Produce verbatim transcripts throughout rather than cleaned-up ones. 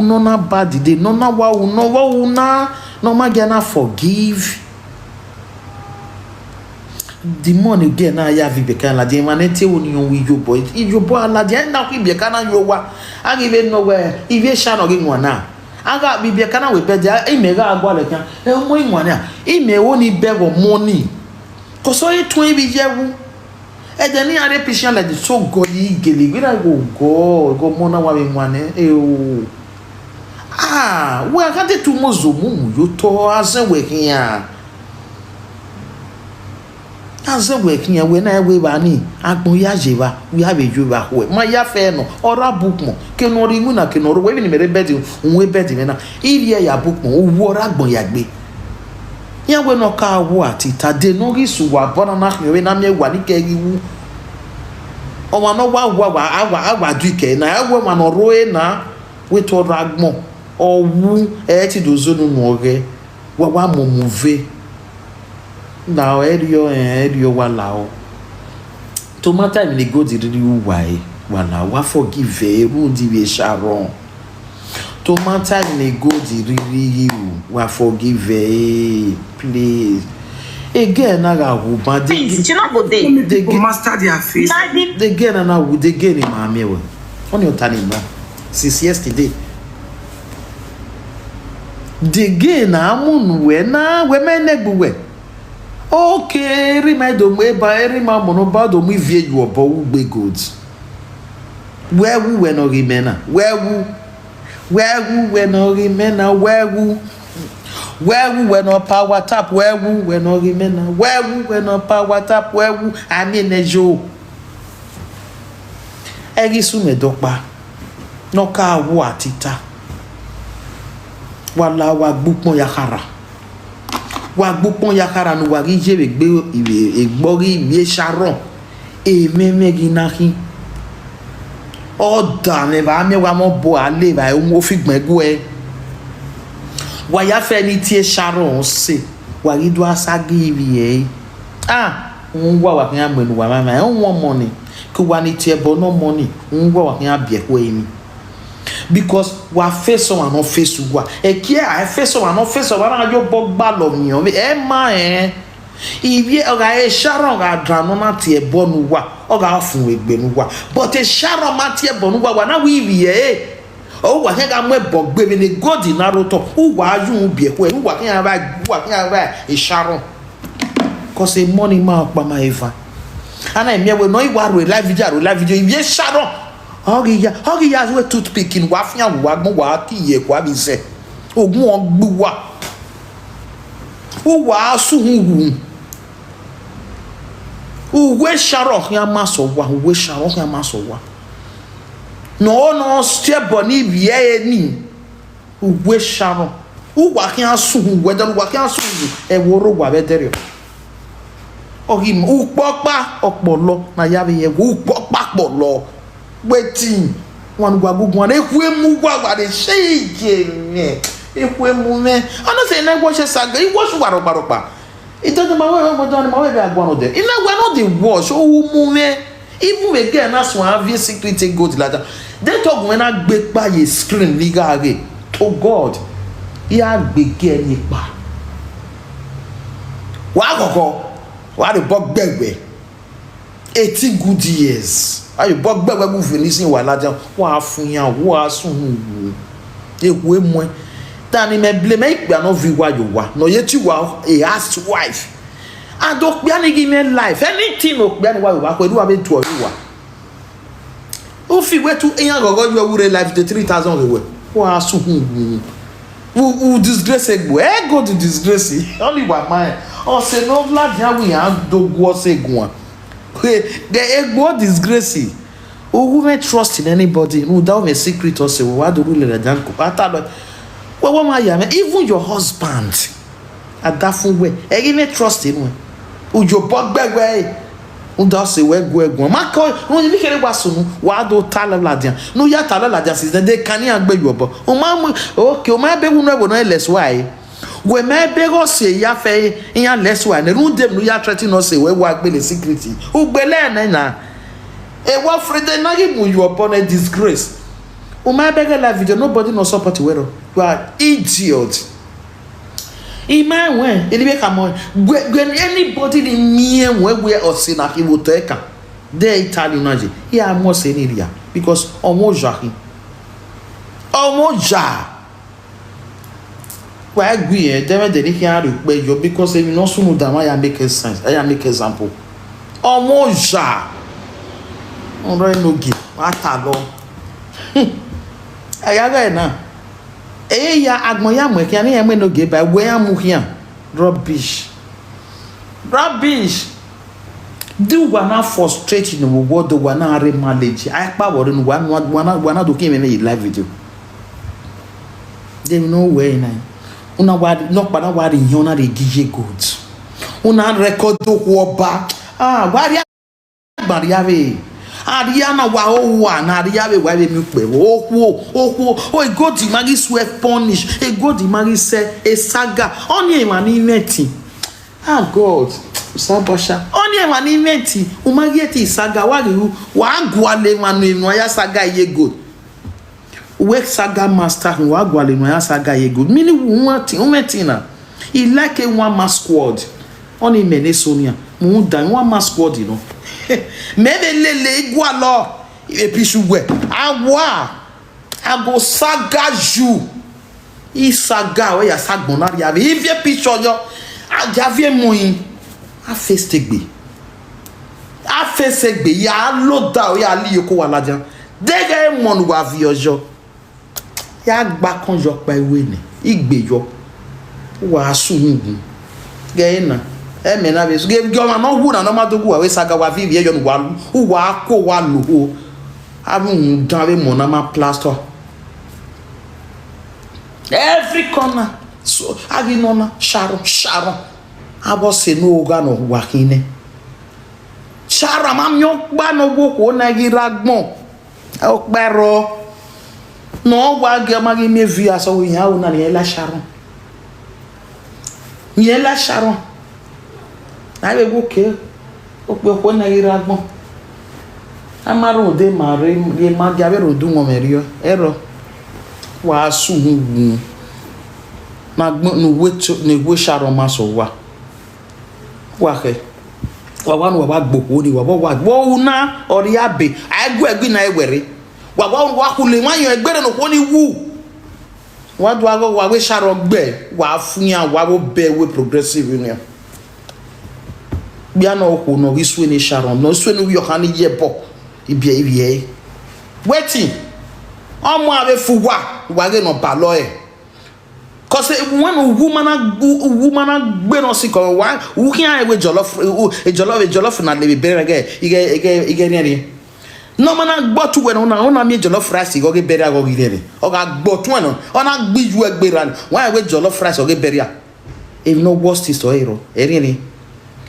ne ọ na bad day, ne ọ na wa ru, ne ọ wa ru na, ne ọ ma gie na forgive. The more ne girl na ya viọ ibiẹka ladian, emwa ne te wo ni yọn wẹ iyobọ, iyobọ a ladian, na khu ibiẹka na ye owa, a ghi vbe nọ wẹ, ivbi Sharon ghi wan na. A gha vbe ibiẹka na wẹ bẹdẹ, imẹ gha gualọ khian, ẹ, ọmọ i wan na, imẹ wo ni bẹghe ọmọ ni. Cause ọ i tuẹn ivbi ye ẹwu. Ẹdẹ ne iran rre patient like this, so God, I gele, wẹ na ghe God, ghe ọmọ na wa vbe wan nẹ, eo. Ah, wẹ a gha de tu mozo mu mu ye otọ, a zẹ wẹ khian. A zẹ wẹ khian, wẹ na wẹ evba ni, agbọn ya ye evba, wẹ a vbe yo evba khuẹ. Ma ya fẹ nọ, ọ ra bu ukpọn, ke ne ọ rre iwinna, ke ne ọ rre uwẹ, vbene imẹ rre bed, uhunmwu bed mwẹ na, I rhie ya bu ukpọn, uwu ọ ra agbọn ya gbe. Iran wẹ ne ọ ka wu a tita, de ne ọ ghi sẹ uwa obọ na na khian vbe na miẹn uwa ni kẹ ghi wu. Ọmwa ne ọ wa wu a wa, a wa, a wa du ikẹ na, ẹ wẹ ọmwa ne ọ rre ore na, wẹ te ọ rre agbọn, ọ wu, ẹ i te do zẹ unu ne ọ ghẹ, wa wa mu mu ve. Lahọ, ẹ rriọ, ẹ rriọ, wa lahọ. Tomata emwi ne God rhirhi ru uwa ẹre, wa lahọ, wa forgive ẹre, rhunmwuda ivbi Sharon. Tomata emwi ne God rhirhi ru, wa forgive ẹre, please. Egẹ na gha wu ban de. Please, she no go dey. The girl master their face. The girl na na wu, the girl ni ma miẹn wẹ. Ọni ọ ta ni ma. Since yesterday. The girl na mu nu wẹ na, wẹ mẹ nẹgbe uwẹ. Okay, erha ima do mu eba, erha ima mọ ne ọ ba do mu ivie yu obọ wu gbe gold. Wẹ wu wẹ ne ọ ghi mẹ na, wẹ wu. Wẹ wu wẹ ne ọ ghi mẹ na, wẹ wu. Wẹ wu wẹ ne ọ power tap, wẹ wu wẹ ne ọ ghi mẹ na, wẹ wu wẹ ne ọ power tap, wẹ wu, a miẹn nẹ yo. Ẹ ghi sunu ẹdẹ ọkpa ne ọ ka wu a tita. Wa la, wa gbe ukpọn ya khara. Wa gbe ukpọn ya khara ne uwa ghi ye vbe egbe, egbe ọghe ivbi Sharon, emwẹmwẹ ghi na khin. Ọ da mwẹ vbe a miẹn wa mwẹ obọ a le evbare, ofigbọn ẹguẹ. Wa ya fẹ ne I tie Sharon ọse, wa ghi do a sa ghi vbiẹ ẹre. Ah, uhunmwu uwa wa khian mu enu uwa mwamwa, ẹ, uhunmwu ọmọ ni, ke uwa ni tie ẹbọ ne ọmọ ni, uhunmwu uwa wa khian biẹ ẹre emwi. Because wa face ọmwa ne ọ face uwa. Ẹki a face ọmwa ne ọ face ọmwa na ye obọ gbalọ miẹn ọvbe, ẹ ma rẹn. Ivbi ọ gha re Sharon gha dan ne ọ na tie ẹbọ ne uwa, ọ gha fun egbe ne uwa. But Sharon ma tie ẹbọ ne uwa, wa na wẹ ivbi ẹre. Ọ, uwa khian gha mu ẹbọ gbe vbene gold na rre otọ, uwa ya uhunmwu biẹ ẹre, uwa khian vba, uwa khian vba Sharon. Cause emọ ni ma ọkpa ma eva. A na miẹn wẹ ne ọ i wa ru live video, a ru live video, ivbi Sharon. Ọ ghi ya, ọ ghi ya ru toothpick ne uwa fian vbe uwa agbọn, wa ki ye ẹre kua vbe izẹ. Ogun ọ gbe uwa. Uwa a sẹ uhunmwu wu. Uwu Sharon khian ma sẹ owa, uwu Sharon khian ma sẹ owa. Ne ọ, ne ọ tie ẹbọ ne ivbi ẹre ni. Uwu Sharon, uwa khian sẹ uhunmwu, wẹ dọlọ, uwa khian sẹ uhunmwu, ẹvbo rre owa vbe ẹdẹrriọ. Ọ ghi ma ukpọkpa ọkpọlọ ne a ya vbe ye ẹvbo, ukpọkpa ọkpọlọ. Wetin? Wan ne uwa gu guan, ekhue mu uwa, wa rre ṣe iye mwẹ. Ekhue mu mwẹ. Ọ na sẹ ne I wash Saga, I wash uwa rhọkpa rhọkpa. Idọdẹ ma wẹ, wẹ dọni ma wẹ vbe aguan odẹ. I na wẹ no dey wash, u mu mwẹ. Even vbe girl na suẹn a viọ secret gold ladian. De te ọgumwẹ na gbe ekpa ye screen ne I gha ghe. To God, I gha gbe girl ni ekpa. Wa ghọghọ, wa rhie obọ gbe ẹwe. Eighteen good years. A rhie obọ gbe ẹwe gu Venetian wa ladian. Wa fun iran, wa sunu wu. Ekhue muẹn. Dan ni mẹ blame ikpia ne ọ viọ uwa ye owa, ne ọ ye tie uwa a housewife. And okpia ni ghi mwẹ life, anything okpia ni wa ye owa, khuẹrhẹ uwa vbe tuẹ uwa. U fi wẹ tu iran ghọghọ ye uwa rre life de three thousand ghe wẹ. Wa sunu wu. U, u disgrace egbe, ẹ God disgrace. Only wa ma rẹn. Ọse ne ọ ladian wẹ iran do gu ọse guan. He, de egbe disgrace. U gu mwẹ trust in anybody. Rhunmwuda u mwẹ secret ọse, wa do rhulẹ ladian ko. A ta lọ. Wẹ, wẹ ma ya mwẹ. Even your husband. A da fun wẹ, ẹ ghi mwẹ trust nuẹn. U ye obọ gbe ẹwe ẹre. Rhunmwuda ọse wẹ gu ẹre guan. Ma kọ, rhunmwuda emwi kherhe wa sunu, wa do ta lọ ladian. Ne u ya ta lọ ladian since then, de kan iran gbe ye obọ. U ma mu, okay, u ma ebe wu nẹ ẹvbo nọ less wa ẹre. Wẹ ma ebe ghe ọse ya fẹ iran less wa nẹ, rhunmwuda emwi ne u ya threaten ọse wẹ wa gbele secret. U gbele ẹre nẹ na. E wa Friday na ghi mu ye obọ nẹ disgrace. U ma bẹghe live video, nobody no support wẹ rọ. You are idiot. I ma wẹ, eni vbe khama wẹ, wẹ, wẹ anybody ni miẹn wẹ wẹ ọse na khin vbe otọ ẹkan, de Italy na ye, I a mu ọse ni rria, because ọmọ oya khin. Ọmọ oya. Wa gui ẹn, dẹmwẹdẹ ne I khian rhie ukpẹ yọ, because emwi ne ọ sunu danmwẹ, I ya make sense, I ya make example. Ọmọ oya. Ọrọ enogie, wa ta lọ. A ya gha na. Ẹ ya agbọn ya mu ẹn khian, ne iran mu enogie ba, wẹ iran mu khian. Rubbish. Rubbish. De uwa na frustrate ne uwa do, uwa na rre mileage. A i kpa vbọ rre ne uwa, uwa na, uwa na do khian mwẹ ye live video. De emwi ne ọ wẹ na. Una wa, nọkpa na wa rhie ihiọn na rhie gie iye gold. Una record okhuo ọba. Ah, wa rhie agban rria vbe. A rria na wa ho uwa na rria vbe wa vbe miẹn ukpẹ vbo. Okhuo, okhuo, o, e gold ma ghi suẹ punish, e gold ma ghi sẹ, e saga. Ọnii emwa ni mwẹ ẹtin. Ah, God, Usabasha. Ọnii emwa ni mwẹ ẹtin, u ma ghi ẹtin saga, wa ghi ru, wa gualọ emwa ne emwi ne a ya saga ye gold. Uwẹ saga master, wa gualọ emwa ya saga ye gold. Mini u mwẹ ẹtin, u mwẹ ẹtin na. I like a one man squad. Ọnii mẹ ne eso nian, mu da one man squad nọ. Mẹ vbe lele igualọ, epishu wẹ. A wa, a go saga you. I saga, wẹ ya sa agbọn na rria vbe. Ivie picture yọ, a dia viẹ mu hin. A face egbe. A face egbe, ya loda, ya li iyoko wa ladian. Deghẹ emọ ne uwa viọ yọ. Ya gba akọn yọ kpa iwe nẹ, igbe yọ. Uwa su uhunmwu. Ghẹ na, ẹmẹ na vbe su. Ghẹ, ghẹ ọmwa ne ọ wu na, ne ọ ma do gu uwa vbe saga, wa viọ ivie yọ ne uwa lu, uwa ku, uwa lo ho. Avbe uhunmwu dan vbe emọ na ma plaster. Every corner. So, a ghi nọ na, Sharon, Sharon. Avbe ọse ne ogha ne uwa khin nẹ. Sharon ma miẹn ọkpa ne ọ wu okhuo na ghi rre agbọn. Ọkpa ẹrọ. Ne ọ wa gie ọ ma ghi miẹn viewers, ọ wẹ iran ru na ne iran la Sharon. Iran la Sharon. A vbe wu ke, okpia okhuo na ghi rre agbọn. A ma rhunmwuda ma rre, rhie ma gie avbe rhunmwuda umwọnmwẹ rriọ, ẹrọ. Wa su uhunmwu. Ne agbọn, ne uwu, ne uwu Sharon ma sẹ uwa. Wa khẹ. Wa wa nu, wa wa gbe okhuo ni, wa wa, wa wa una, ọ rhie abe. A i gu ẹre gui na, ẹ wẹ rre. Wa wa, wa khule emwa yọn egbere ne okhuo ni wu. Wa do aghọ, wa wẹ Sharon gbe, wa fuyan, wa vbe obẹ wẹ Progressive Union. Kpia nọ okhuo ne ọ ghi sue ne Sharon, ne ọ sue ne uvbi ọkhan ni ye ẹbọ, ibiẹ ibiẹ. Wetin? Ọmọ avbe fu uwa, wa ghe ne ọ balọ ẹre. Cause when uwu ma na gbu, uwu ma na gbe nọ si kọ wa, u khian wẹ jollof, u, e jollof, e jollof na le vbe bẹrẹ ghe, ighe, ighe, ighe riẹnriẹn. Ne ọ ma na gbe ọtu wẹ nọ, una, una miẹn jollof rice ighe ọ ghe bẹrẹ ighe ọ ghi riẹnriẹn. Ọ gha gbe ọtu wẹ nọ, ọ na gbe iju ẹgbe ra, wa wẹ jollof rice ọ ghe bẹrẹ. Emwi ne ọ worst is ọ ẹ rọ, ẹ riẹnriẹn.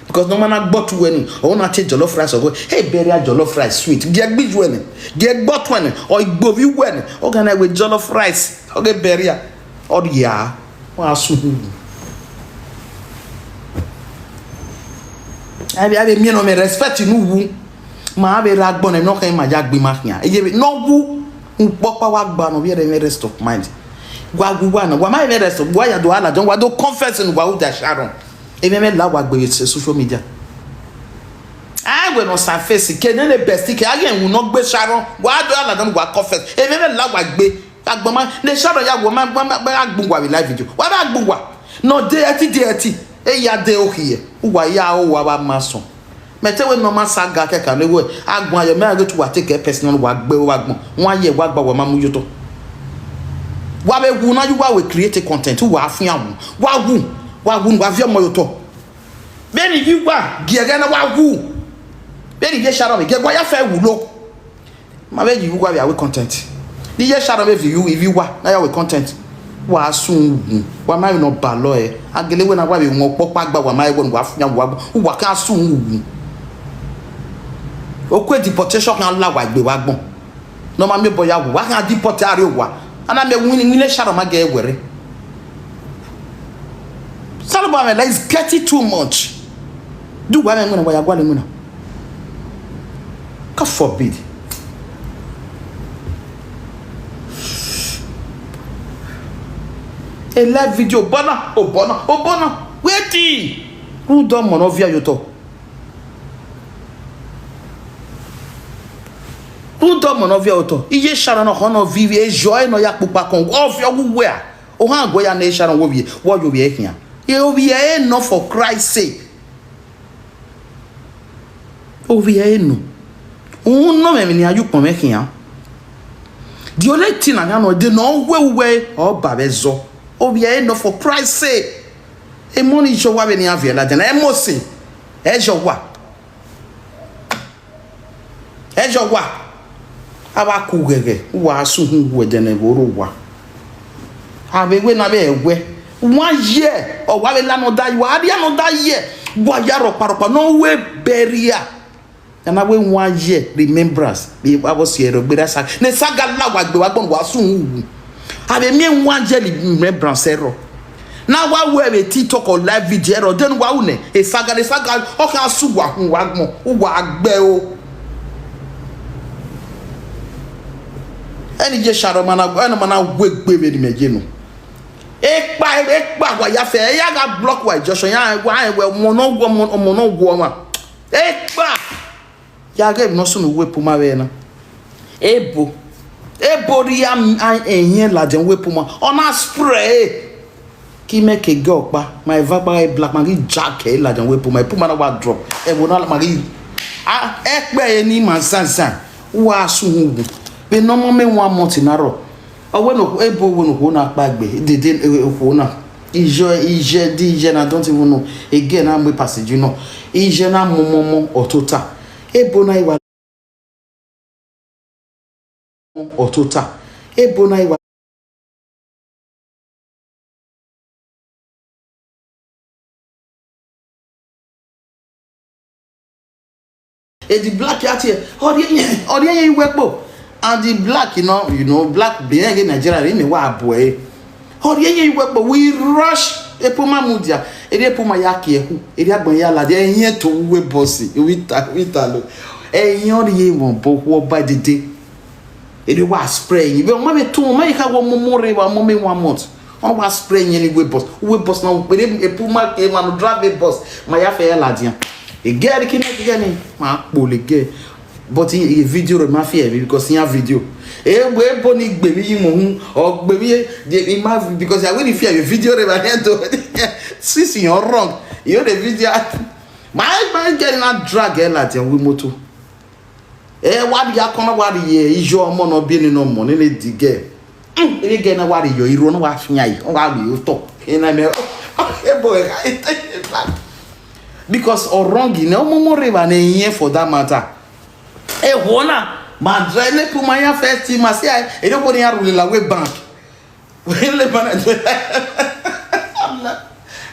Because ne ọ ma na gbe ọtu wẹ ni, ọ na te jollof rice ọ ghe, hey, bẹrẹ jollof rice sweet. Gie gbe iju wẹ nẹ, gie gbe ọtu wẹ nẹ, ọ igbovi wẹ nẹ, ọ gha na wẹ jollof rice, ọ ghe bẹrẹ. Ọ rhia, wa su hu. Avbe, avbe miẹn nọ mwẹ respect ne uwu. Ma vbe rre agbọn nẹ, nọ khẹ ma ya gbe ma khian. Eye vbe, ne ọ wu, ukpọkpa wa gba nọ vbe rẹ mwẹ rest of mind. Wa wu wa na, wa ma mwẹ rest of, wa ya do ala John, wa do confess ne wa ru da Sharon. Emwi mwẹ la wa gbe vbe social media. A wẹ ne ọ sa face, ke nene best, ke a ghi ẹnwu ne ọ gbe Sharon, wa do ala John, wa confess. Emwi mwẹ la wa gbe. Agbọn ma, ne Sharon ya wọ, ma, ma, ma, ma gbe uwa vbe live video. Wa ma gbe uwa. Ne ọ de ẹti, de ẹti. E ya de okhiẹ. Uwa ya ho, uwa vbe ma sọn. Mẹ te wẹ ne ọ ma saga kẹkan ne wẹ, agbọn ayọ, mẹ a ghe te uwa take personal, wa gbe uwa agbọn. Wa ye, wa gba, wa ma mu ye otọ. Wa vbe wu na, you wa we create content, wa fian wu. Wa wu, wa wu, wa viọ ọmọ ye otọ. Vbene ivbi uwa gie ẹghẹ na, wa wu. Vbene ivbi Sharon gie, wa ya fẹ wu lo. Ma vbe yi uwa vbe a we content. Ne ivbi Sharon vbe view, ivbi uwa na ya we content. Wa sun wu. Wa ma vbe ne ọ balọ ẹre. A gele wẹ na wa vbe wọn ọkpọkpa gba, wa ma vbe wẹ ne uwa fian wu, uwa kan sun wu. Oku deportation kan la wa egbe wa agbọn. Ne ọ ma miẹn obọ ya wu, wa kan deport a rrie owa. A na miẹn winna, winna Sharon ma gẹ wẹrẹ. Osanobua mwẹ, that is getting too much. Do wa mwẹ winna, wa ya gualọ winna. God forbid. A live video, obọ na, obọ na, obọ na. Wetin? Rhunmwuda ọmọ ne ọ viọ ye otọ. Rhunmwuda ọmọ ne ọ viọ ye otọ. Iye Sharon ne ọ khọn ne ọ viọ ivbi, e yọ ẹre ne ọ ya kpukpa kọn, ọ viọ ọghe uwẹ a. Ohan guẹ ya ne Sharon wẹ ovbi ẹre, wẹ ọ ye ovbi ẹre khian. E ovbi ẹre nọ for Christ sake. Ovbi ẹre nọ. Uhunmwu nọ mwẹ emwi ne iran ye ukpọn mwẹ khian. The only thing na khian nọ, de ne ọ wẹ uwẹ, ọ ba vbe ẹzọ. Ovbi ẹre nọ for Christ sake. Emọ ni yọ owa vbene iran viọ ladian na, Emọsi, ẹ yọ owa. Ẹ yọ owa. A vbe ku ghẹghẹ, uwa a sẹ uhunmwu ẹdẹ ne ẹvbo rre owa. A vbe wẹ ne a vbe ẹwẹ. One year, ọ wa vbe la ne ọ da ye, wa rhie ne ọ da ye. Wa ya rhọkpa rhọkpa, ne ọ wẹ burial. A na wẹ one year remembrance, vbe avbe ọ si ẹre ọ gberra saga. Ne saga la wa gbe wa gbọn, wa sẹ uhunmwu. A vbe miẹn one year remembrance ẹrọ. Na wa wẹ vbe TikTok or live video ẹrọ, de ne uwa ru nẹ, esaga, esaga, ọ khian sẹ uwa uhunmwu agbọn, uwa gbe o. Ẹni ye Sharon ma na, ẹni ma na wegbe vbene imẹ ye nọ. Ekpa, ekpa wa ya fẹ, ẹ ya gha block wa junction, ya wa rẹn wẹ ọmọ ne ọ wu, ọmọ, ọmọ ne ọ wu ọmwa. Ekpa! Ya ghe emwi ne ọ sunu uwu Epoma vbe na. Ebo. Ebo rhie am-, a-, ẹyẹn ladian uwu Epoma. Ọ na spray. Ke imẹ ke gẹ ọkpa, ma eva kpa ghe black, ma ghi jack ẹre ladian uwu Epoma. Epoma na wa drop. Ẹvbo na ma ghi. A, ẹkpẹ ẹre ni ma zanzan. Uwa sunu uwu. Vbene ọmọ mwẹ one month na rrọọ. Ọ wẹ ne okhuo, ebo wẹ ne okhuo na kpaegbe, dede, eh, okhuo na. Iye, iye, de iye na don't even know. Again, na mu passenger nọ. Iye na mu ọmọ, ọmọ, ọ tota. Ebo na i wa, ọ tota. Ebo na i wa. Edi black ya tie, ọ rhie, ọ rhie ye iwe kpo. And the black, you know, you know, black, be here in Nigeria, they may wa boy. Ọ rhie ye iwe kpo, we rush Epoma mudia, eri Epoma ya kie khu, eri agbọn ya ladian, ẹyẹn to uwu Ebosi, uwu Ita-, uwu Italo. Ẹyẹn ọ rhie emọ obọ okhuo ọba dede. Eri wa spray ẹyẹn. Vbe ọ ma vbe tu, ọ ma i kha wẹ ọmọ mwẹ rre, wa ọmọ mwẹ one month. Ọ wa spray ẹyẹn ni uwu Ebosi. Uwu Ebosi na, eri Epoma ke emwa ne drive Ebosi, ma ya fẹ ya ladian. Egẹ ẹre kine, egẹ ni, ma kpolo egẹ. But i, i video rẹ ma fi ẹvbi because iran video. E wẹ ebo ni gbe vbe yi mu hu, ọ gbe vbe ye, de, i ma, because I will fear your video rẹ ma hẹn do. Since you wrong, you the video. Ma, ma get na drag ẹ ladian uwu imoto. Ẹ wa rhie akọn na, wa rhie iyọ ọmọ ne ọ biẹ ne ọmọ, nene digẹ. Mm, ene gẹ na wa rhie iyọ, iruo na wa fian yi, ọ wa rhie otọ. Ena mẹ, ebo ẹ, because ọ wrong nẹ, ọmọ mwẹ rre evba ne ẹyẹn for that matter. Ehuo na, ma drẹ ne Epoma ya first thing, ma si a, ene okhuo ne iran rule la wẹ bank. Wẹ le bank.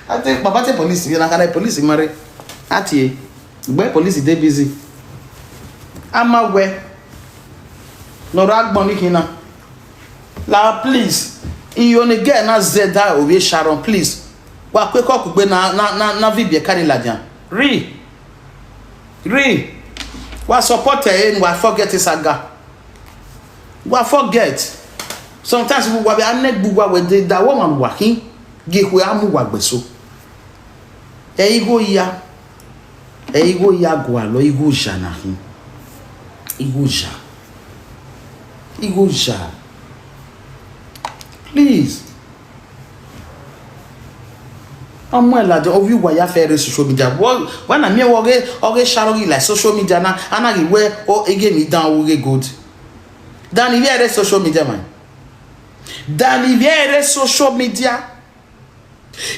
A te, baba te police, vbe na khana police ma rre. A tie, gbe police de busy. A ma wẹ, nọ rre agbọn ni khin na. La, please, iyọ ne girl na zẹ da ovbi Sharon, please. Wa ku ekọ kugbe na, na, na, na vibiẹ ka ni ladian. Re, re, wa support ẹre, wa forget saga. Wa forget. Sometimes wa vbe a nẹ gbe uwa wẹ de da wẹ ọmwa ne uwa khin, gie ekhue a mu uwa gbe eso. Ẹ igho ya, ẹ igho ya gualọ, igho oya na khin. Igho oya. Igho oya. Please. Ọ mu ẹre ladian, ovbi uwa ya fẹ rre social media. Wẹ, wẹ na miẹn wẹ ọghe, ọghe Sharon ghi la social media na, a na ghi wẹ, o, eghe emwi dan u ghe gold. Dan ivbi ẹre social media man. Dan ivbi ẹre social media.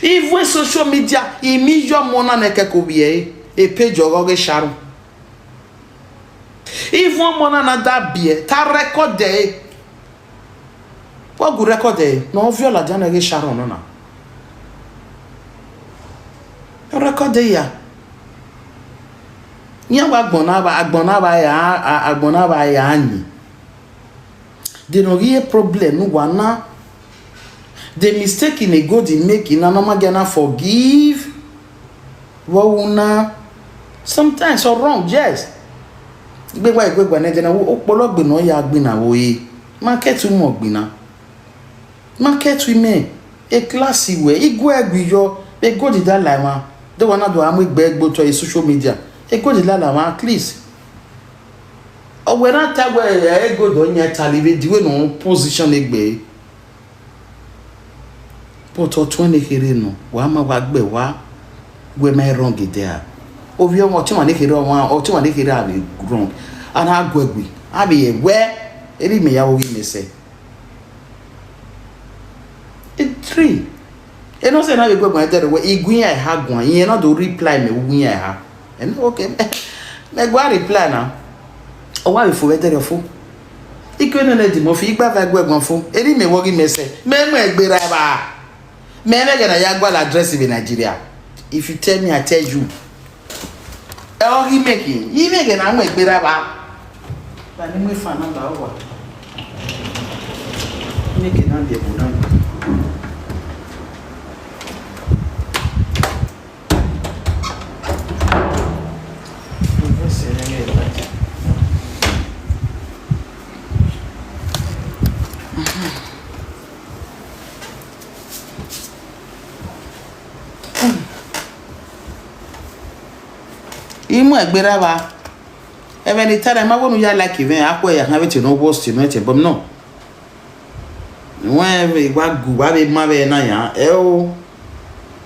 Even social media, I miẹn iyọmọ na nẹ kẹkẹ ovbi ẹre, e page ọghe ọghe Sharon. Even ọmọ na na da biẹ, ta record ẹre. Wa gu record ẹre, ne ọ viọ ladian na ghe Sharon nọ na. Record ẹre ya. Iran wa agbọn na vba, agbọn na vba ya, a-, agbọn na vba ya yin. De ne ọ ghi problem ne uwa na. The mistake ne gold make na, ne ọ ma gie na forgive. Vbe ọ ru na? Sometimes ọ wrong, yes. Igbe wa, igbe wa nẹ, de na okpolo gbe ne ọ ya gbe na vbe ore. Ma ke tu mọ gbe na. Ma ke tu imẹ. E class wẹ, I gu ẹre gui yọ, vbe gold da la emwa, de wa na do a mu egbe gbe otọ e social media. E gold da la emwa, at least. Ọ wẹ na ta wẹ, ẹ, e gold ọ yan ta li vbe di wẹ ne ọ position egbe. But ọtuẹn ne kherhe nọ, wa ma wa gbe wa, wẹ ma wrong there. Ovbi ọmwa, ọtẹn wa ne kherhe ọmwa, ọtẹn wa ne kherhe a vbe wrong. A na gu ẹre gui, a vbe ye wẹ, erha imẹ ya vbe ghi mẹ sẹ. Three. Enọ sẹ na vbe gu ẹre guan ẹdẹrẹ wẹ, I gu iran eha guan, irẹn na do reply mẹ, u gu iran eha. Ẹn, okay, mẹ gua reply na. Ọ wa vbe fo vbe ẹdẹrẹ fo. Ikue nene Eddy Murphy, I gba va gu ẹre guan fo. Erha imẹ wọ ghi mẹ sẹ. Mẹ mu egbe ra evba. Mẹ mwẹ ẹghẹ ne a ya gualọ address vbe Nigeria. If you tell me, I tell you. Ẹ ọ ghi mẹ khin, I mwẹ ẹghẹ ne a mu egbe ra evba. Ba ne mu efa na ba uwa. Make na biẹ ẹvbo na. I mu egbe ra evba. Ẹmwẹ ne I ta na, I ma wẹ ne u ya like mwẹ, a khuẹ ya khian vbe te ne ọ worst nọ, te bọm nọ. Wẹ vbe wa gu, wa vbe ma vbe na yan, ẹ o.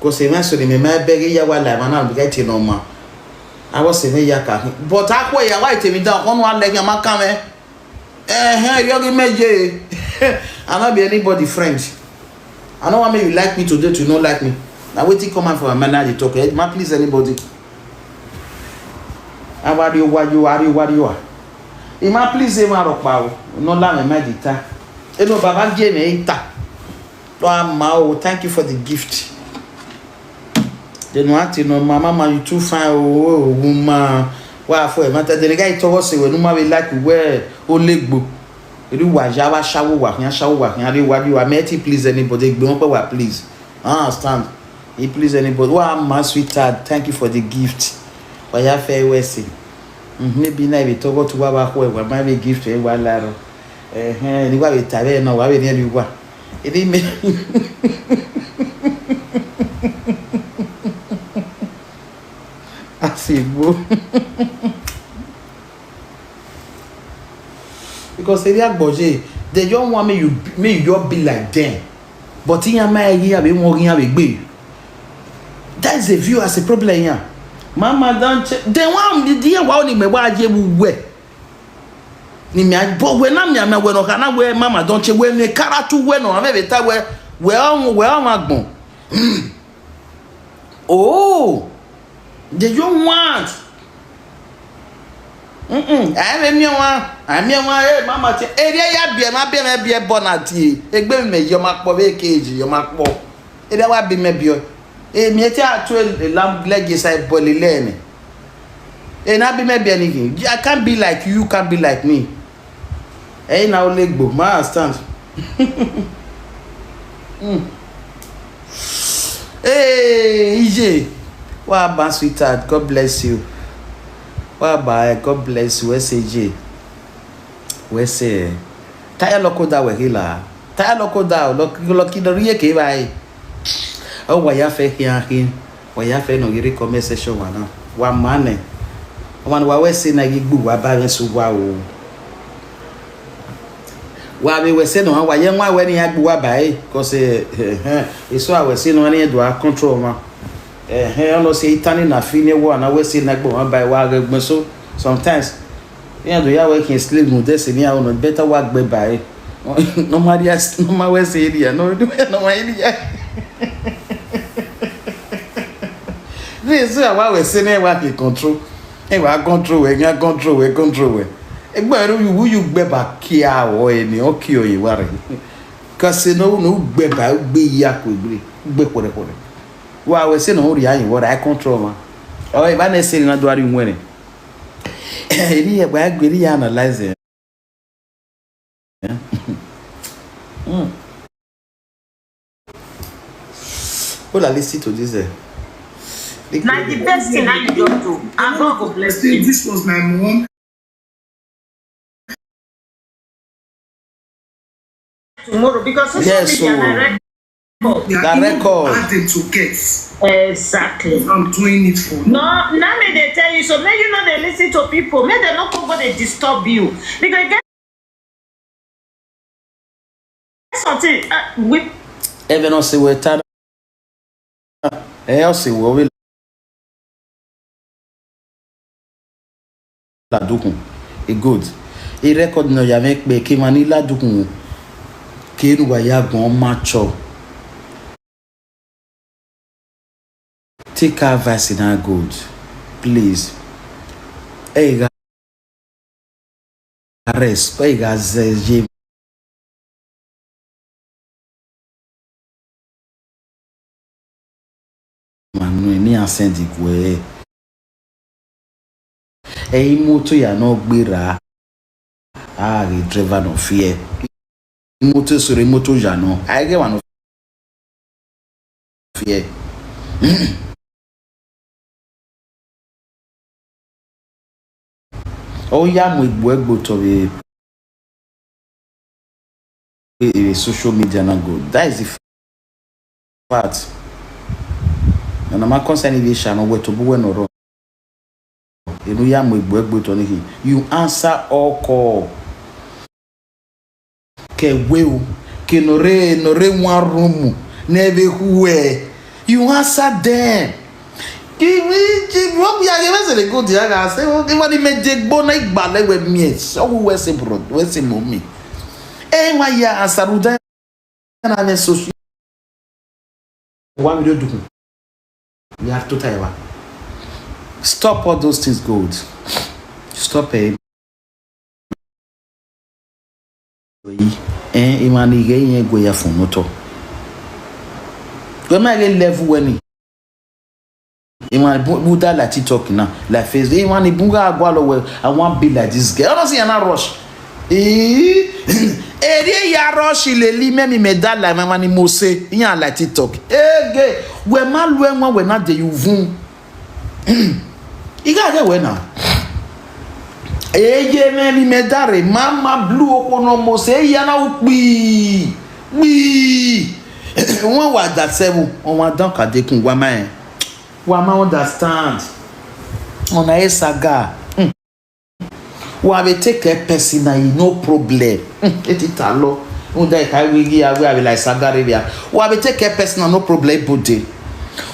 Cause emwa eso ne imẹ ma bẹghe ya wa la emwa na, vbe te ne ọ ma. Avbe ọse mwẹ ya ka khin. But a khuẹ ya wa te emwi da, ọkhọn nu a lẹ khian ma kan mwẹ. Ẹhẹn, erriọ ghi mẹ ye. I no be anybody friend. I no want make you like me today to not like me. Na wetin come out from my mouth I dey talk. Eh, ma please anybody. A wa rrie owa yo, a rrie owa rrie owa. I ma please emwa rhọkpa o, ne ọ la mwẹ ma di ta. Eno baba gie mwẹ ta. Lọ a ma o, thank you for the gift. Then one thing, no, my mama, you too fine, oh, oh, oh, woman. Wa fo ẹmwata, then the guy talk us say, well, no ma we like you, well, olegbo. Eri wa ya wa shawo wa, khian shawo wa, khian re wa, wa, me, it please anybody, egbe wọn pẹ wa, please. I understand. It please anybody. Wa, my sweetheart, thank you for the gift. Wa ya fẹ wẹ si. Mm, maybe na ive tọghọ tu wa wa khuẹ, wa ma vbe gift ẹ wa la rọ. Ẹhẹn, ni wa vbe ta vbe nọ, wa vbe rhiẹnrhiẹn uwa. Eni me. Asigbo. Because area gbọye, they just want me you, me you just be like them. But iran ma ghi ya vbe wọn ghi ya vbe gbe. That is a view as a problem here. Mama don che-, they want the, the wa oni me wa ye wu we. Ni mia, but wẹ na mianmian wẹ ne ọ khana wẹ mama don che, wẹ ne karatu wẹ nọ, a vbe ta wẹ, wẹ ọmwa, wẹ ọmwa agbọn. Oh, the young ones. Mm-mm, a vbe miẹn ọmwa, a miẹn ọmwa, eh, mama che, erriọ ya biẹ, ma biẹ, mẹ biẹ bọ na tie, egbe mẹ yọ ma kpọ, vbe ke eji yọ ma kpọ. Erriọ wa bi mẹ biẹ. Emi ete a tu elam lẹgiẹ sa bọ lele nẹ. Ena bi mẹ biẹ ni khin. I can't be like you, you can't be like me. Ẹ i na olegbo, ma understand. Mm. Hey, Iye. Wa ba, sweetheart, God bless you. Wa ba, eh, God bless you, S A J. Wẹ sẹ, ta ya lọkoda wẹ khe la. Ta ya lọkoda, lọki, lọki, lọ rhie ke evbare. Ọ wa ya fẹ khian khin, wa ya fẹ ne ọ ghi rre comment section wa na. Wa ma nẹ. Ọmwa ne wa wẹ sẹ na ghi gbe uwa ba mwẹ sẹ uwa o. Wa vbe wẹ sẹ nọ, wa ye wan wẹ ne iran gbe uwa ba ẹre, cause, eh, eh, eh, eso a wẹ sẹ nọ, ne iran do a control ọmwa. Ẹhẹn, ọ nọ sẹ itan ni na fi ne wa na wẹ sẹ na gbe ọmwa ba ẹre, wa ghẹ gbẹn so. Sometimes, iran do ya wẹ khian slave mu de sẹ ne iran, ọ nọ better wa gbe ba ẹre. Ne ọ ma rhia, ne ọ ma wẹ sẹ rhia, ne ọ, ne ọ ma rhia. Vbe eso a wa wẹ sẹ nẹ, wa ke control. Ẹ wa control wẹ, iran control wẹ, control wẹ. Egbe ẹre uyu, uyu gbe ba kia ọ, eni ọ ki ọ ye wa rre. Ka sẹ ne u, ne u gbe ba, u gbe ya ku egbe, u gbe khuẹrhẹkhuẹrhẹ. Wa wẹ sẹ ne ọ rhia yin wẹ ra control ọmwa. Ọ, eva nẹ sẹ ne na do a rhie uwẹnrẹn. Eni ẹgba gbe, eni ya analyze. Mm. Hold on, listen to this, eh. Na the best thing na you just do. And God go bless you. This was my mom. Tomorrow, because social media na red. Their record. Add them to get. Exactly. I'm doing it for you. No, now me they tell you, so make you know they listen to people. Make them not go, go they disturb you. Because get something, uh, we Even on the way, ẹ ọ sẹ wẹ ọ vbe la dukhun. E good. E record ne ọ ya mwẹ kpẹ ke emwa ni la dukhun ke ne uwa ya gbọn ma chọ. Take advice in that good, please. Ẹ gha rest, ẹ gha zẹ ye. Ma nu eni a send guẹ. Ẹ imoto ya nọ gberra, a ghe driver nọ fiẹ. Imoto soro imoto ya nọ, a i ghe wa nọ fiẹ. Ọ ya mu egbe ẹgbe otọ vbe vbe social media na go. That is the fact. And I'm concerned if you shall not wait to be when or enu ya mu egbe ẹgbe otọ ni khin. You answer all call. Ke wẹ o, ke nọ rre, nọ rre one room, ne vbe khuẹ. You answer them. Ki mi, ki mi, ọ ya ghe vbe sẹ ne go dia gha sẹ, o, emwa ni mẹ de egbe na igbalẹ wẹ miẹn, ọ wu wẹ sẹ bro, wẹ sẹ mommy. Emwa ya answer rhunmwuda na mwẹ so. Wa mi do dukun. We have to tell you. Stop all those things, God. Stop it. Eh, emwa ni ghẹ irẹn gue ya fun ne otọ. Wẹ ma ghe level wẹ ni. Emwa bu, bu da like TikTok na, like Facebook. Emwa ni bun gha gualọ wẹ, I wan be like this girl. Ọ nọ si ya na rush. Ii, erriọ ya rush lele imẹ, mi mẹ da like emwa ni mose, iran like TikTok. Ege, wẹ ma lu ẹwaẹn wẹ na de ye uvun. I gha ghe wẹ na. Eye mwẹ, mi mẹ da rre, ma ma blu okhuo nọ mose, eya na ru kpii, kpii. Wẹ wa da sẹ vbo, ọmwa dan ka dekun, wa ma rẹn. Wa ma understand. Ọna e saga. Hmm. Wa vbe take it personal, no problem. Hmm, e ti ta lọ. Rhunmwuda I kha wẹ ghi a wẹ a vbe la saga rre vbia. Wa vbe take it personal, no problem, ibode.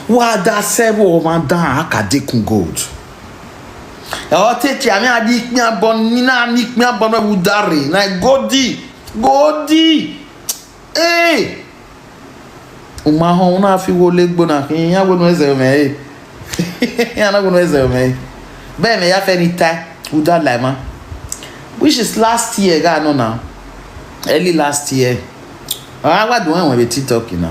Wa da sẹ vbo, ọmwa dan a ka dekun gold. Ọ te tie amẹ a di ikpian bọ, ni na ni ikpian bọ nọ vbe uda rre. Na godi, godi. Ee! U ma họn, u na fi wo legbo na khin, iran wẹ ne u zẹ mwẹ re. Iran na wẹ ne u zẹ mwẹ re. Bẹghe mẹ ya fẹ ni tae, u da la emwa. Which is last year gha nọ na. Early last year. A wa do ẹnwẹn vbe TikTok na.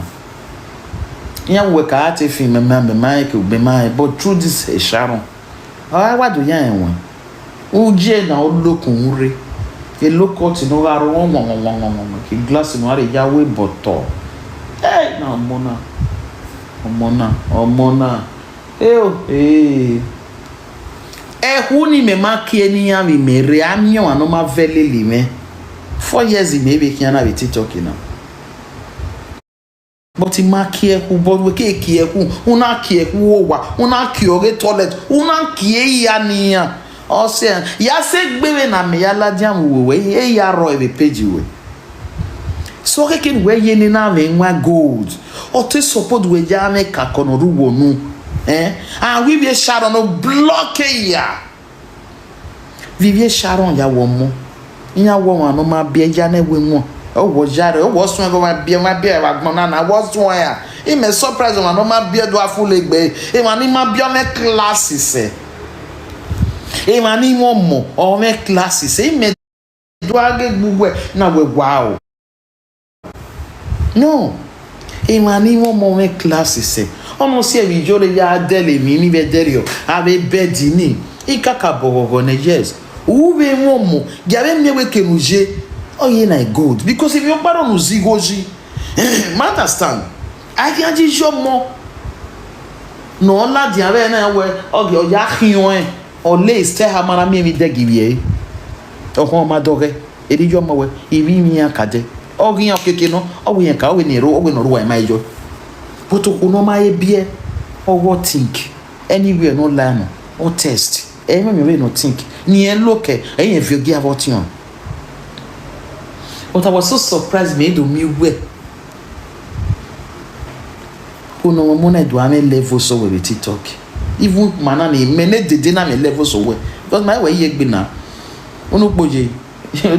Iran wẹ ka a te fi mẹ ma, mẹ ma rẹn ke ugbe ma rẹn, but through this, eh, Sharon. Ọ gha wa do ya ẹnwẹn. Ugie na ọ lokun rre. E lokọt ne ọ gha rrọọ wọn, wọn, wọn, wọn, wọn, wọn, ke glass ne ọ gha rre ya wẹ bọtọ. Ẹ, na ọmọ na. Ọmọ na, ọmọ na. Eo, ee. Ẹhu ni mẹ ma kie ne iran vbe mẹ rre, a miẹn ọmwa ne ọ ma vẹ lele mwẹ. Four years mẹ vbe khian na vbe TikTok na. But I ma kie ẹkhu, but wẹ ke kie ẹkhu, u na kie ẹkhu owa, u na kie ọghe toilet, u na kie iya ne iran. Ọ sẹ, ya sẹ egbe vbe ne amẹ ya ladian vbe uwẹ, e ya rrọọ vbe page wẹ. So khẹke ne uwẹ ye ne na mwẹ ẹwaẹn gold, ọ te support wẹ ya mwẹ kakọ ne ọ rre uwẹ unu. Eh? And we be Sharon no block ya. Vbe ivbi Sharon ya wẹ ọmọ, iran wẹ ọmwa ne ọ ma biẹ ya ne ẹvbo wọn. Ọ wẹ ọ ya rre, ọ wẹ ọ suẹn ghe ọmwa biẹ, ọmwa biẹ vbe agbọn na na, wẹ ọ suẹn ya. Imẹ surprise ọmwa ne ọ ma biẹ do a full egbe, emwa ni ma biẹ ọmọ class sẹ. Emwa ni mwẹ ọmọ, ọmọ class sẹ. Imẹ do a ghe gbe uwẹ na wẹ wow. No, emwa ni mwẹ ọmọ mwẹ class sẹ. Ọmọ si ẹvbo iyore ya dẹle emwi ni vbe dẹrriọ, a vbe bed ni. I kakabọ ghọghọ nẹ, yes. U vbe mwẹ ọmọ, gia vbe miẹn wẹ kene u ye, ọ ye na good, because emwi ọkpa rọ ne u zẹ igho yi. Ma understand. A khian ji yi ọmọ ne ọ ladian vbe na wẹ, ọ ghi, ọ ya khian ọnrẹn, ọ le Esther ma na miẹn emwi dẹgivbi ẹre. Ọkhọn ma dọghẹ, erriọ ọmọ wẹ, ivbi imwi iran ka dẹ. Ọ ghi yan okiekie nọ, ọ wẹ irẹn ka, ọ wẹ ne irẹn ro, ọ wẹ ne ọ rre uwa ima yọ. But okhuo ne ọ ma he biẹ, ọ ghọ think. Anywhere ne ọ la nọ, ọ test. Ẹ i mwẹ emwi vbene ọ think. Ne irẹn lo kẹ, ẹ i rẹn viọ gie avbe ọtiọnrẹn. But I was so surprised, me do miẹn uwẹ. Ono ọmọ na do a mwẹ level so wẹ vbe TikTok. Even ma na ni, mẹ ne dede na mwẹ level so wẹ. Because ma wẹ ye egbe na. Unu kpo ye.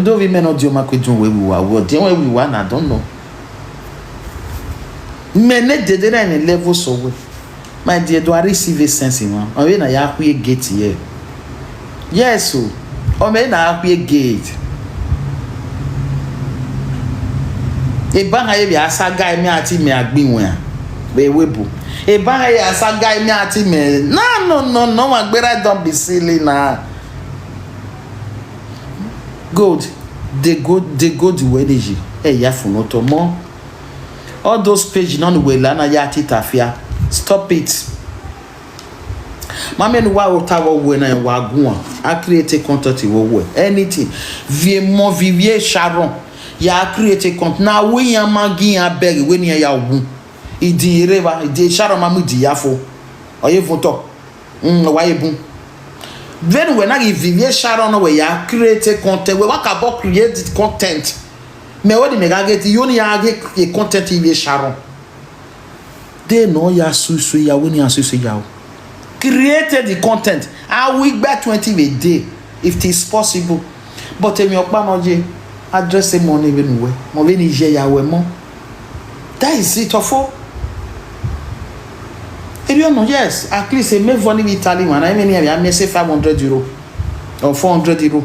Do vbe mẹ nọ diọ ma kue dun wẹ wiwa, wẹ ọdiọn wẹ wiwa na, I don't know. Mẹ ne dede na mwẹ level so wẹ. My dear, do I receive a sense in one? Ọ vbe na ya khue gate here. Yes o, ọ mẹ na khue gate. Ebahan ye vbe a saga imẹ ati imẹ agbinwẹn vbe ewebu. Ebahan ye a saga imẹ ati imẹ. No, no, no, no, my gbera, don't be silly na. Gold, the gold, the gold wẹ ne yi, ẹ ya funu otọ mọ. All those page na ni wẹ la na ya tita fia. Stop it. Ma mẹ ne uwa ota vbe uwẹ na, wa guan, a create content vbe uwẹ. Anything. Viẹ emọ, viẹ ivbi Sharon, ya create content. Na wẹ iran ma gi iran bẹghe wẹ ne iran ya wu. Idin rre evba, idin Sharon ma mu idin ya fo. Ọ ye vun otọ. Mm, wa ye bun. Vbene uwẹ na ghi viẹ ivbi Sharon nọ, wẹ ya create content, wẹ wa kabọ create content. Mẹ wẹ ne imẹ gha ghe te, iyo ne iran ghe create content ivbi Sharon. De ne ọ ya susu ya, wẹ ne iran susu ya o. Create the content. A wu igba twenty vbe day, if it is possible. But emwi ọkpa nọ ye, address emọ ni vbene uwẹ, mọ vbene iye ya wẹ mọ. That is it, ọfo. Erriọ nọ, yes, at least emẹ vọ ni vbe Italy, wan na, emẹ ne iran vbe a miẹn sẹ five hundred euro or four hundred euro.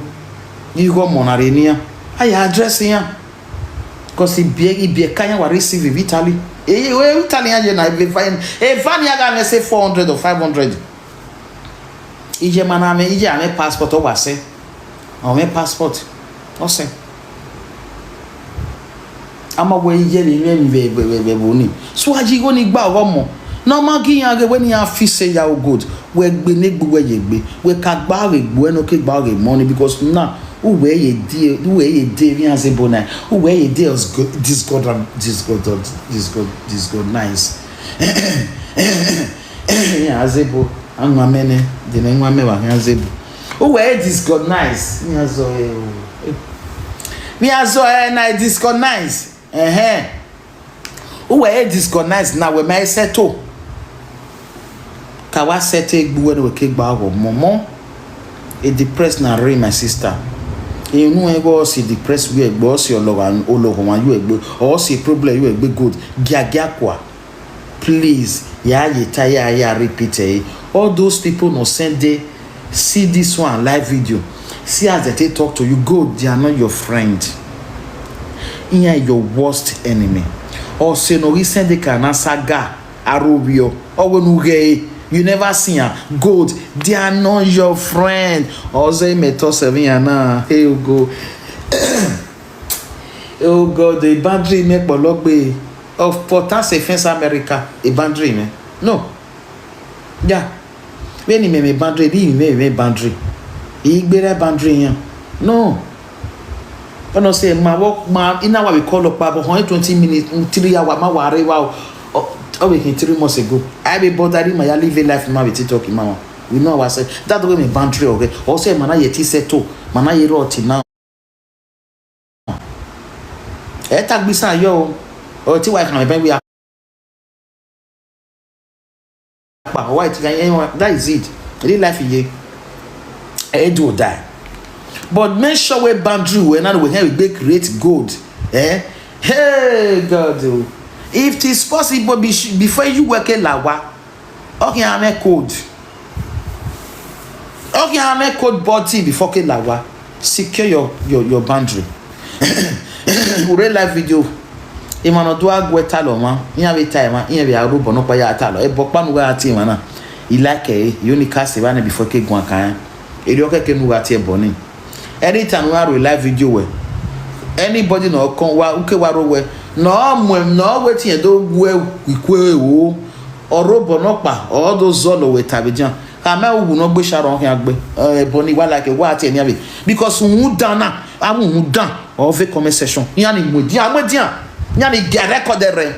Igho ọmọ na rre ne iran, a ya address iran. Because ibiẹ, ibiẹka iran wa receive vbe Italy. E, e, Italy iran ye na, eva, eva ne iran gha mwẹ sẹ four hundred or five hundred. Iye ma na mwẹ, iye a mwẹ passport, ọ wa sẹ. Ọ mwẹ passport, ọ sẹ. A ma wẹ iye vbe mwẹ vbe, vbe, vbe, vbe ẹvbo ni. So a yi igho ni gba ọghọ ọmọ. Ne ọ ma gi iran ghe wẹ ne iran fi sẹ ya o gold. Wẹ gbe ne egbe uwẹ ye egbe. Wẹ ka gba ghe egbe uwẹ ne ọ ke gba ghe emọ ni, because na, uwẹ ye die, uwẹ ye die vbe iran zebo na. Uwẹ ye die os-, disgod-, disgod-, disgod-, disgod-, nice. Iran zebo, a wan mẹ nẹ, de ne wan mẹ wa khian zebo. Uwẹ e discognize, iran zọ ẹ o. Iran zọ ẹ na e discognize. Ẹhẹn. Uwẹ e discognize na wẹ ma e settle. Ka wa settle egbe uwẹ ne wẹ ke gba ọghọ mọmọ. E depress na rre, my sister. Enu ẹn ghe ọ si depress yu egbe, ọ si ọlọgha, ọlọghọmwa yu egbe, ọ si problem yu egbe gold. Giagia kua. Please, ya ye ta, ya, ya repeat it. All those people no send they see this one live video. See as they take talk to you. Gold, they are not your friend. Iran your worst enemy. Or say no, he send the kana saga arobio. Or when you get, you never see her. Gold, they are not your friend. Or say me to seven yana. Hey, you go. Oh God, the boundary me kpọlọgbe of Port-au-Prince, America, a boundary me. No. Yeah. Vbene imẹ mwẹ boundary, vbe imẹ mwẹ boundary. I gbe rẹ boundary yan. No. Ọnọ sẹ ma vbọ ma ina wa vbe call ọkpa, but họn twenty minutes, three hour, ma wa rre wa o. Ọ vbe khin three months ago. I be bother ma ya live a life ma vbe TikTok ma wa. We know ourselves. That way me boundary ọghẹ. Ọ sẹ ma na ye ti settle, ma na ye rọ till now. Ẹ ta gbe isan yọ o. Ọ te wa khan mẹ bẹn wẹ akpa, ọ wa ti gha yẹn wa, that is it. Real life ye. Ẹ do or die. But make sure we boundary we na we can we create gold. Eh? Hey God o. If it is possible, be- before you work a lawa, ọ khian mwẹ code. Ọ khian mwẹ code body before ke lawa. Secure your, your, your boundary. Ure live video. Emwa ne ọ do a guẹ talọ ọmwa, iran vbe ta emwa, iran vbe a rhobọ nọkpa ya talọ. Ẹbọ ọkpa ne uwa ra tie emwa na. I like ẹre, I only cast evba nẹ before ke guan kan. Erriọ kẹkẹ ne uwa tie ẹbọ ni. Anytime ne uwa ro live video wẹ, anybody ne ọ kọn uwa, u ke wa ro wẹ, ne ọ mu, ne ọ wẹ tie do guẹ ikue o. Ọ rhobọ nọkpa, ọ do zọlọ wẹ ta vbe edian. Khama uwu ne ọ gbe Sharon khian gbe, eh, ẹbọ ni wa like, wa tie nian vbe. Because uhunmwu dan na, a mu uhunmwu dan. Ọ vbe comment section, iran ni mu edian, mu edian, iran ni gie record ẹre.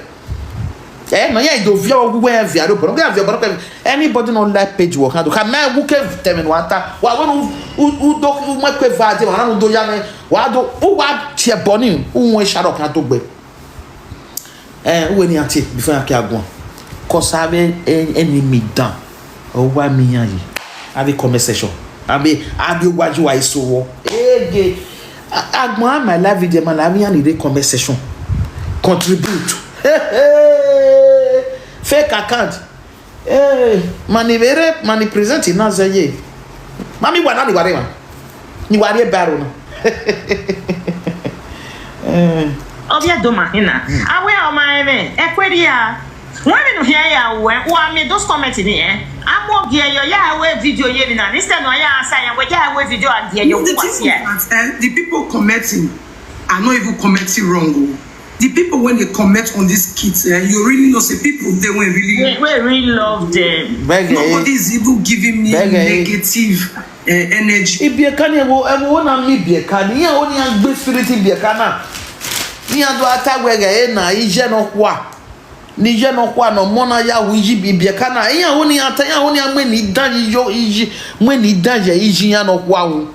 Eh, nọ iran do viọ uwu ẹre viọ aro bọrọ, iran viọ bọrọ kẹ. Anybody no like page wọ khan do, kha mẹ wu ke tẹmwẹ ne wa ta. Wa wẹ ne u, u, u do, u mu ẹkue va die, wa na ne u do ya mwẹ, wa do, u wa tie ẹbọ ni, u wọn esharo khan do gbe. Eh, uwẹ ne iran tie before iran ke a guan. Cause avbe e-, enemy dan, ọ wa miẹn iran yi. Avbe comment section, avbe, avbe owa yi wa eso vbọ. Ege, a-, agbọn a ma live video ma la avbe iran ni rre comment section. Contribute. Fake account. Eh, ma ni vbe rre, ma ni present na zẹ ye. Ma mi wa na ni wa rre ma. Ni wa rrie baro na. Eh. Ọ vbe do ma hin na. A wẹ ọ ma rẹn mwẹ, ẹkue rhia. Wẹ vbene u khian ya ruẹ, wa miẹn those comment ni, eh? A mu ogie yọ, ya wẹ video ye emwi na. Instead, nọ ya answer ya, wẹ ya wẹ video a gie yọ, The wa thing si is ya. That, eh, the people commenting are not even commenting wrong o. The people when they comment on these kids, eh, you really know say people they when really We, we really love them. Bẹgẹ, nobody is even giving me bẹgẹ, negative, eh, energy. Ibiẹka ni, ẹvbo, ẹvbo na mi ibiẹka ni, iran oni iran gbe spirit ibiẹka na. Iran do ata wẹ ghẹ e na, iye nọ khua. Ni iye nọ khua ne ọmọ na ya hu iyi ibiẹka na. Iran oni iran ta, iran oni iran mu eni dan yi yo iyi, mu eni dan ye iyi iran nọ khua hu.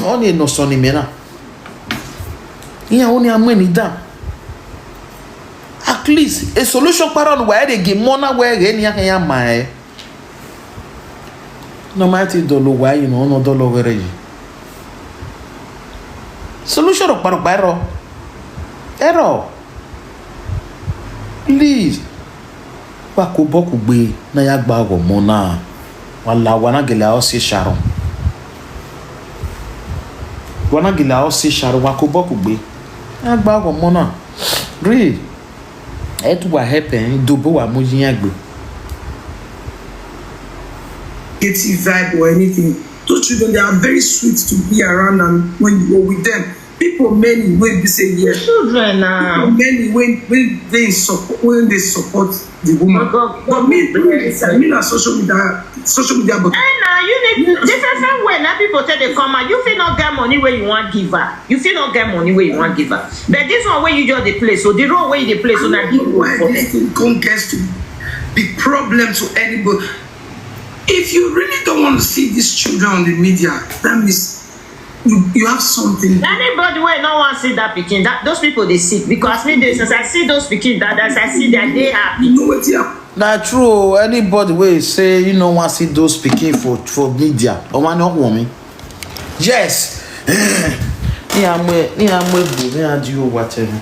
Ọni nọ sọ ni mẹ na. Iran oni iran mu eni dan. At least, a solution kparọ ne uwa rhie gie ọmọ na wẹ ghẹ ne iran khian ya ma ẹre. Ne ọ ma te dọlọ uwa yi ne ọ nọ dọlọ ọghẹrẹ yi. Solution rhọkpa rhọkpa ẹrọ. Ẹrọ. Please. Wa kobọ kugbe ne a ya gba ọghọ ọmọ na. Wa la, wa na gele a ọ si Sharon. Wa na gele a ọ si Sharon, wa kobọ kugbe. A ya gba ọghọ ọmọ na. Real. Ẹ tu wa help ẹn, do bo wa mu yi iran gbe. Negative vibe or anything. Those children, they are very sweet to be around, and when you go with them, people many wey be say yes. Children na. People many wey, wey dey in support, wey dey support the woman. But God, But me, God, me, me, na social media, social media, but Eh, na, you need different, different way na people take dey come out. You fit not get money where you want give her. You fit not get money where you want give her. But this one where you just dey play, so the role where you dey play, so na I don't know why this thing come gets to be problem to anybody. If you really don't want to see these children on the media, that means you, you have something. Anybody wey no wan see that pikin, that, those people dey sick. Because me dey, since I see those pikin, that, as I see that, dey happy. You know what? Yeah. Na true o, anybody wey say you no wan see those pikin for, for media, ọmọ ni ọkùnrin mi. Yes. Ni a mu, ni a mu egbe, ni a di owa tẹ mi.